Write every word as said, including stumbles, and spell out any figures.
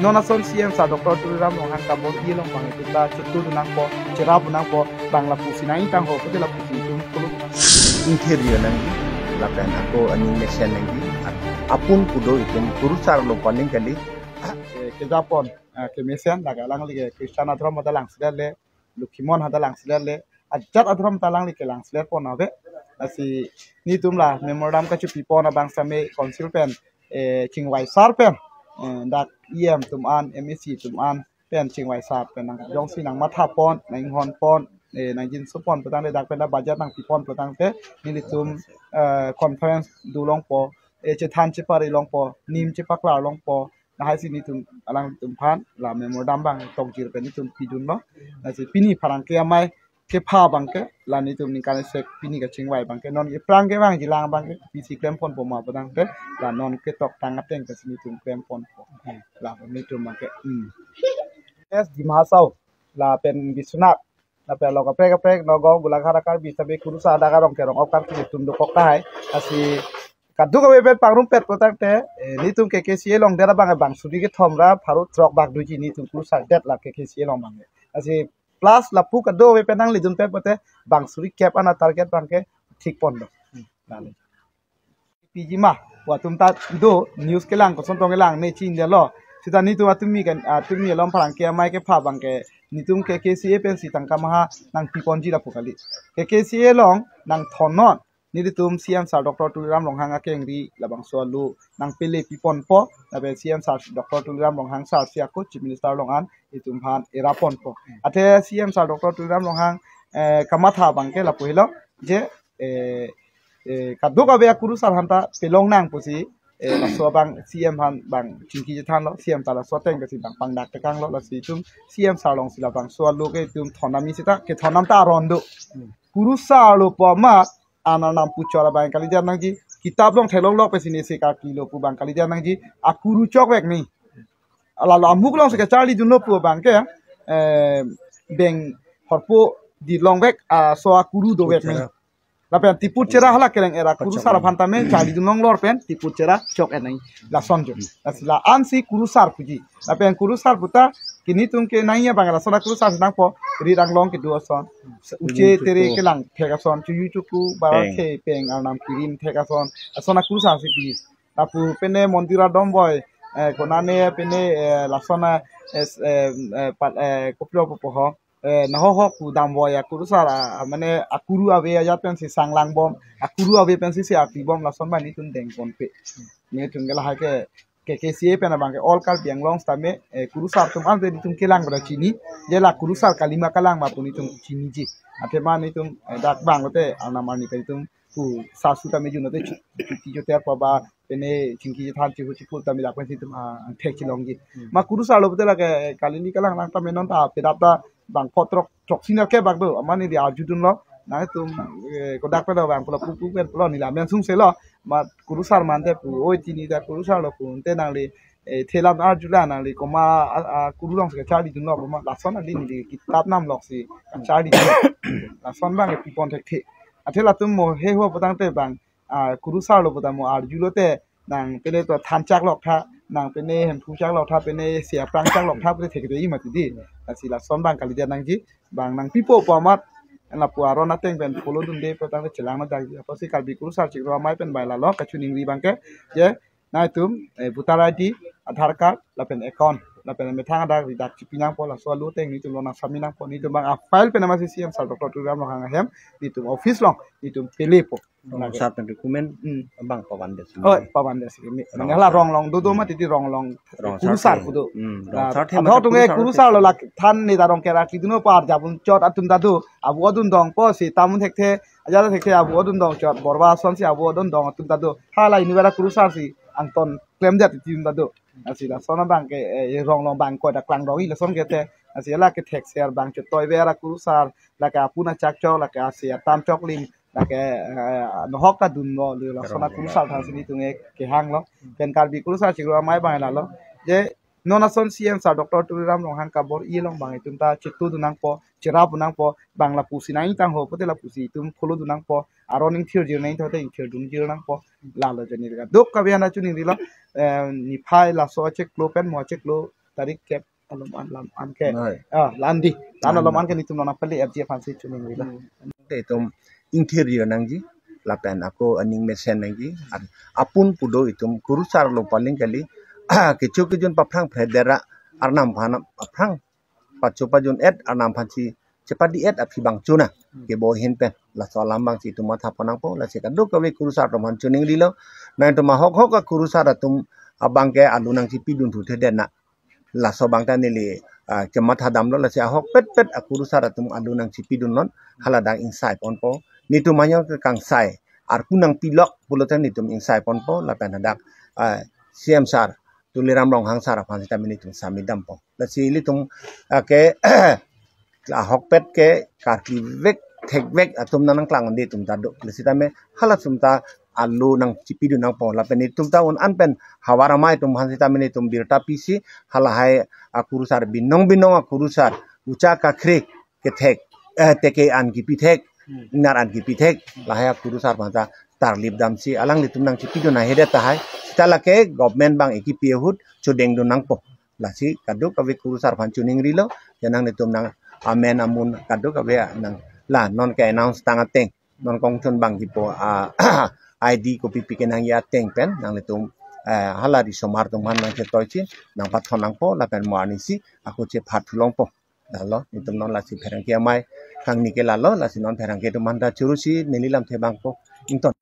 Non ason C M sir Doctor Tuliram Ronghang kabor-i along bang itum ta chetu dun nangpo, cherap dun nangpo, bang lapusi nangtangho pute lapusi itum kolo. Interview nangji, lapen ako aning mesen nangji, apun kudo itum kurusar lo paning kali. Eh, kejapon, eh, kemesen, lake alangli ke Christian adhorom ta langselet le, Lokhimon ha ta langselet le, ajat adhorom ta alangli ke langselet pon ave. Lasi netum la memorandum kachepipon abang same council pen, eh, chingvai sar pen, eh, dak E M atum an, M A C atum an pen chingvai sar pen nang jongsi nangmatha pon, nanghon pon, eh, nangjinso pon putangte dak pen ta budget nangpipon putangte nelitum, eh, conference do longpo, eh, chethan chepari longpo, nim chepaklar longpo, lahai si netum alangtum aphan la memorandum bang tokjir pen netum pidunlo. Lasi pini pherangke amei kepha abang ke la netum ningkan isi pini kachingvai abang ke non ke pherangke abang jilang abang ke pisi klem ponpo ma putangte la non ke toktang ateng ke si netum klem ponpo. La netum abang ke, hmm. Yes, Dima Hasao, lapen Biswanath, lapen along kaprek kaprek Nagaon, Golaghat, Karbi same kurusar dak arong kerong ok karpi netum dokok tahai. Lasi kadokave pen pangrumpet putangte, eh, netum K K C A along det abang bang suri kethom ra pharo throk bak doji netum kurusar det la K K C A along abang. Lasi plus lapu kadokave pen nanglidun pen pute bang suri kep ana target abang ke thik pon do. Lale. Piji ma, pu atum ta do, news kelang, koson tong kelang, ne chinine lo. Seta netum atum mi kan, atum mi along pherangke amei kepha abang ke, netum K K C A pensi tangka maha nangpiponji lapu kali. K K C A along nangthon non, nelitum C M sir Doctor Tuliram Ronghang akengri labangso alo nangpele piponpo, lapen C M sir Doctor Tuliram Ronghang sir si ako Chief Minister along an itum aphan era ponpo. Athe C M sir Doctor Tuliram Ronghang, eh, kamatha abang ke lapu helo, je, eh, eh, kadokave akurusar aphan ta pelong nang pusi, eh, laso abang C M aphan bang chingki chethanlo, C M ta laso ateng ke si bang pangdak tekanglo, lasi itum C M sir along si labangso alo ke itum thon nangji seta kethon nang ta aron do. Kurusar lo pu amat, Arnam pu chot abang kalidet nangji, kitap along theklong lok pensi ne se karkli lo pu abang kalidet nangji, akuru chokvek ni. Lalo amuk alongsi kacharli dunlo pu abang ke, eh, beng horpo di longvek, ah, so akuru dovek ni. Lapen tiput chera hala keleng era kurusar aphan tame charli dun longlor pen tiput chera chok-et nang lason jo. Lasi la-ansi kurusar puji. Lapen kurusar puta ke netum ke nangji abang lason akurusar nangpo, rit anglong kedo ason, uche tere kelang thek ason, chuyu chuku, bara peng, the peng, arnam kirim thek ason, lason akurusar si pi. Lapu pene mondir adom boi, eh, konane pene, eh, lason a, eh, s-, eh, eh, pat, eh, kopilo popo ho, eh, naho ho pu dam boi akurusar a, a, mane akuru ave ajat pensi sanglang bom, akuru ave pensi se arti bom, lason abang netum dengponpe. Netum ke lahai ke K K C A pen abang ke all Karbi Anglong sitame, eh, kurusar atum ante netum kelang pada chini, je la kurusar kalima kalang ma pu netum chiniji. Athema netum, eh, dak bang lote arnam arni pen netum pu sasu tame jun lote chu-, chuti choter pa ba pene chingki chethan chihu chikul tame dak pensi itum, ah, angthek chelongji. Ma kurusar lo pute lake, eh, kalini kalang lang tame non ta pedap ta bang pho throk, throk senior ke bak do, mane di arju dunlo, nangtum, eh, kodak pen do bang pulo pu pu pen pulo neli amen sungse lo, ma kurusar mante pu, oi chini ta kurusar lo pu, te nangli, eh, thelam arju la nangli koma, a, a, kuru alongsi kacharli dunlo, koma lason ali neli kitap nam loksi kacharli dunlo, lason abang ke pipon thekthe. Athe latum mo he ho putangte bang, ah, kurusar lo puta mo arju lote, nang pene to than chak lok tha, nang pene hemphu chak lok tha, pene se aphrang chak lok tha, pene thekte i mati di. Lasi lason abang kalidet nangji, bang nangpipo pu amat, lapu aron ateng pen follow dunde putangte chelang nangji. Apotsi Karbi Kurusar Chiklo Amei pen bai lalo kachiningri abang ke, je, nangtum, eh, voter I D, Aadhaar card, lapen account, lapen methang adak ri dak chipi nangpo, laso alo ateng netum lo nang submit nangpo, netum abang a file pen amatsi C M sir Doctor Tuliram Ronghang ahem, netum office along, netum pelepo. Rong sar pen document, hmm, abang pavan det si. Oh, pavan det si. Mane hala rong along dodo mati di rong along. Rong sar kurusar pen kudo. Hmm, rong sar pen athok tung kurusar kurusar lo lak than ne ta rong kerak liduno par jabun chot atum ta do. Abu adun dongpo si tamun thekthe, ajat thekthe abu adun dong chot. Borba ason si abu adun dong atum ta do. Hala ini bara kurusar si angton klemdet atum ta do. Lasi lason abang ke, eh, rong along bang ko da klang dong i lason ke te. Lasi lake thekser bang chot toi vera kurusar, lake apun achak chok, lake ase atam chok lim, lake, eh, nohok ta dunlo, le lason akurusar thang si netum ke kehanglo. Pen Karbi Kurusar Chiklo Amei abang lalo. Je non ason C M sir Doctor Tuliram Ronghang kabor-i along bang itum ta chetu dun nangpo, cherap dun nangpo, bang lapusi nangtangho pute lapusi itum follow dun nangpo, aron ingthir jir nangtangte ingthir dun jir nangpo, lalo jani kadokave aphan ta chiningrilo, eh, niphai laso achiklo pen mo achiklo tarik kep alom an lam an ke. Noi. Ah, la-an dei. La-an alom an ke netum nangpale F G F aphansi choningrilo. Te itum interior nangji, lapen ako aning mesen nangji. Ar apun pu do itum kurusar lo paling kali. Kecho kejun paphrang phre dera arnam aphan paphrang pacho pajun et arnam aphansi chepadi et aphi bang chona. Kebo ahin pen laso alam abangsi itum matha ponnangpo, lasi kadokave kurusar atum aphan choningrilo. Nangtum ahok hok akurusar atum abang ke alu nangchipidun thu thedet na. Laso abang ta neli, ah, kematha damlo, lasi ahokpet pet akurusar atum alu nangchipidun non, hala dak ingsai ponpo. Netum ajo ke kangsai, arpu nangpilok pulote netum ingsai ponpo, lapen hadak, ah, C M sir, Tuliram Ronghang sir aphan sitame netum sami dampo. Lasi ilitum, ah, ke ahokpet ke karkli vek thek vek atum nangklang de atum ta do. Lasi tame hala atum ta alu nangchipidun nangpo. Lapen netum ta un-an pen havar amei atum aphan sitame netum birta pisi, halahai akurusar binong binong akurusar ucha kakhre kethek, eh, teke an kipithek, nar an kipithek, lahai akurusar aphan ta tarlip damsi alanglitum nangchipidun ahedet tahai. Sita lake government abang ekipi ahut chodengdun nangpo. Lasi kadokave kurusar aphan choningrilo, ya nangnetum nang amen amun kadokave nang la non ke announce tang ateng, non kongchon abang kipo, ah, I D kopi pi kenangji ateng pen nangnetum, eh, hala risomar atum aphan nangchetoichi nangpathon nangpo, lapen mo arnisi ako chephat thulongpo. Lalo, netum non lasi pherangke amei kangni ke lalo, lasi non pherangke atum aphan ta choro si neli lamthe bangpo. Ington.